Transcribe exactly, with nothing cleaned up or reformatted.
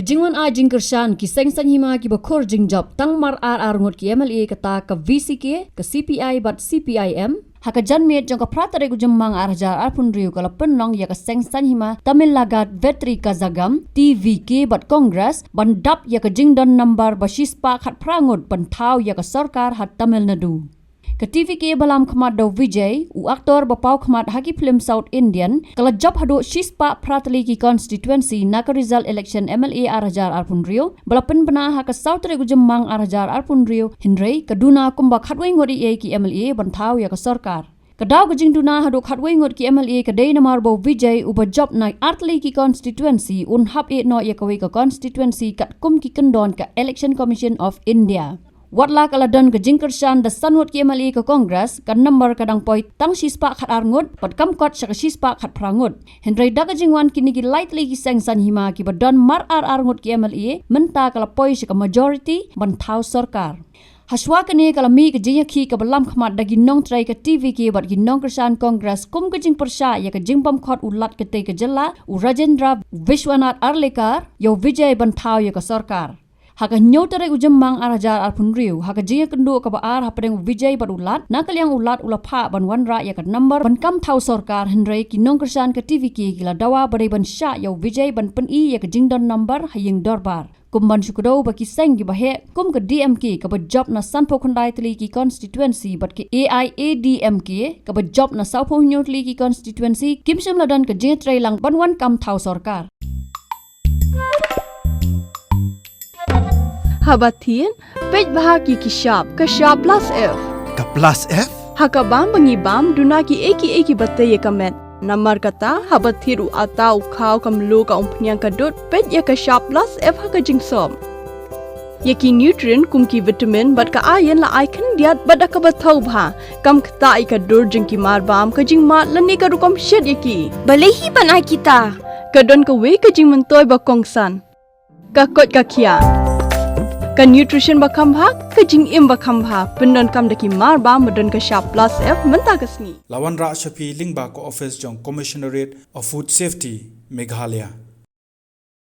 Jingwan ai jingkyrshan ki seng saiñ hima kiba khur jingjop tang mar ar ar ngut ki M L A kata ka V C K, ka C P I bad C P I M, ha ka janmiet jong ka phra tarik u Jymmang ar hajar arphew hynriew ka la pynlong ïa ka seng saiñ hima Tamil Lagat Vetri Kazhagam, T V K bad Congress, ban dap ïa ka jingdon number ba shispah khatphra ngut ban thaw ïa ka sorkar ha Tamil Nadu. Ka T V K ba lam khmat da u Vijay, u aktor ba paw khmat ha ki phlim South Indian, ka la jop haduh shispah phra tylli ki constituency na ka result election M L A ar hajar arphew hynriew, ba la pynbna ha ka saw tarik u Jymmang ar hajar arphew hynriew, hynrei ka duna kumba khatwei ngut ïa ki M L A ban thaw ïa ka sorkar. Ka daw ka jingduna haduh khatwei ngut ki M L A ka dei namar ba u Vijay uba jop na ar tylli ki constituency un hap ïeh noh ïa kawei ka constituency katkum ki kyndon ka Election Commission of India. Watla ka la don ka jingkyrshan da san ngut ki M L A ka Congress, ka number ka dang poi tang shispah khatar ngut, bad kam kot sha ka shispah khatphra ngut. Hynrei da ka jingwan kine ki lai tylli ki seng saiñ hima kiba don mar ar ar ngut ki M L A, mynta ka la poi sha ka majority ban thaw sorkar. Hashwa kane ka la mih ka jingïakhih kaba lam khmat da ki nongtrei ka T V K bad ki nongkyrshan Congress kum ka jingpyrshah ïa ka jingbymkhot u Lat katei ka jylla, u Rajendra Vishwanath Arlekar, ïa u Vijay ban thaw ïa ka sorkar. Ha ka hynñiew tarik u Jymmang ar hajar arphew hynriew, ha ka jingïakynduh kaba ar hapdeng u Vijay bad u Lat, na ka liang u Lat u la phah ban wanrah ïa ka number ban kam thaw sorkar, hynrei ki nongkyrshan ka T V K ki la dawa ba dei ban shah ïa u Vijay ban pyni ïa ka jingdon number ha ïing dorbar. Kum ban shu kdew ba ki seng kiba heh, kum ka D M K kaba jop na sanphew khyndai tylli ki constituency bad ka A I A D M K kaba jop na sawphew hynñiew tylli ki constituency, kim shym la don ka jingïatreilang ban wan kam thaw sorkar. Haba thied, peit bha ki ki shap, ka shap plus F. Ka plus F? Ha ka bam ba ngi bam, duna ki ei ki ei kiba tei ïa ka met. Namar kata, haba thied u atta u khaw ka mluh ka umphniang ka dud, peit ïa ka shap plus F ha ka jingsop. Ïa ki nutrient kum ki vitamin bad ka iron la ai khyndiat bad da kaba thaw bha. Kam ktah ïa ka dur jong ki mar bam, ka jingmad lane ka rukom shet ïa ki. Balei hi ban ai kita? Ka don kawei ka jingmyntoi ba kongsan. Ka koit ka khiah. Ka nutrition ba kham bha, ka jingim ba kham bha. Pyndonkam da ki mar bam ba don ka shap plus F mynta ka sngi. La wanrah sha phi lyngba ka office jong Commissionerate of Food Safety, Meghalaya.